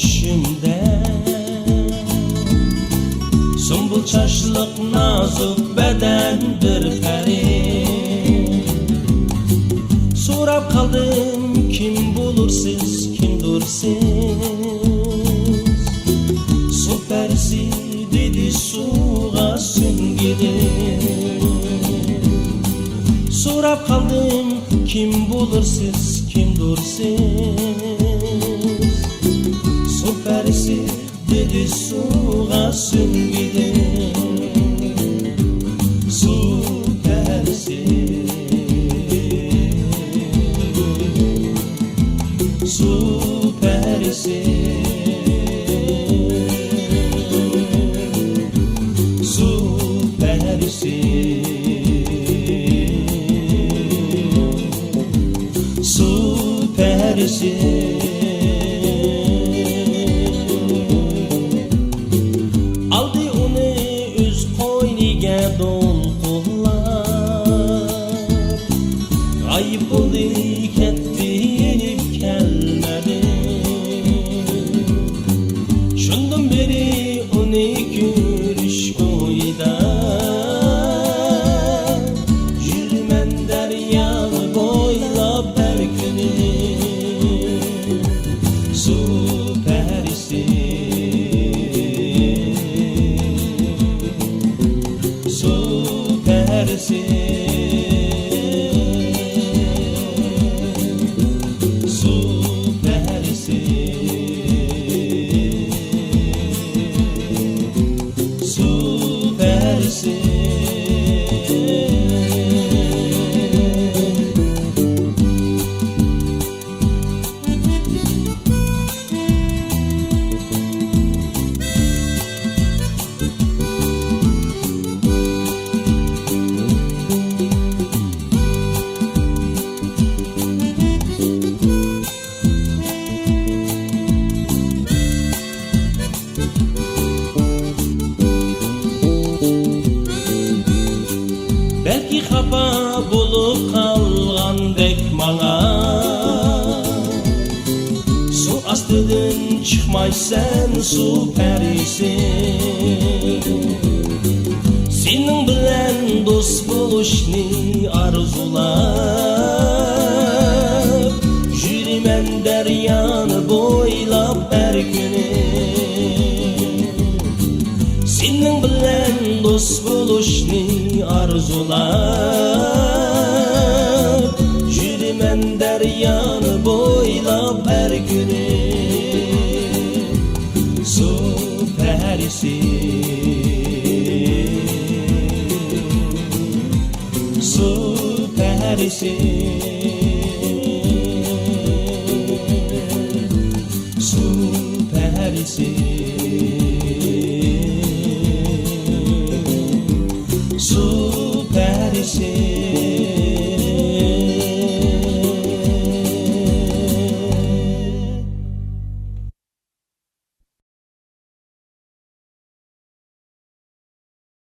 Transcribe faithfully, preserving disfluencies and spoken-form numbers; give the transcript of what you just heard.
چۈشۈمدە سۇمبۇل چاچلىق نازۇك بەدەن بىر پەرى. سوراپ قالدىم، كىم بولۇرسىز، كىمدۇرسىز؟ سۇ پەرىسى دېدى سۇغا سۈڭگىلى. سوراپ قالدىم، كىم بولۇرسىز، كىمدۇرسىز؟ سۇ پەرىسى دېدى سۇغا سۈڭگىلى. سۇ پەرىسى، سۇ پەرىسى، سۇ پەرىسى، سۇ پەرىسى. ئالدى ئۇنى ئۆز قوينىگە دولقۇنلاپ، غايىب بولدى، كەتتى، يېنىپ كەلمىدى. شۇندىن بېرى ئۇنى كۆرۈش ئويىدا يۈرىمەن دەريانى بويلاپ ھەر كۈنى. سۇ پەرىسى، سۇ پەرىسى، سۇ پەرىسى، سۇ پەرىسى. بەلكى خاپا بولۇپ قالغاندەك ماڭا، سۇ ئاستىدىن چىقمايسەن، سۇ پەرىسى. سېنىڭ بىلەن دوست بولۇشنى ئارزۇلاپ، يۈرىمەن دەريانى بويلاپ ھەر كۈنى. سېنىڭ بىلەن دوست بولۇشنى ئارزۇلاپ، يۈرىمەن دەريانى بويلاپ ھەر كۈنى. سۇ پەرىسى، سۇ پەرىسى، سۇ پەرىسى.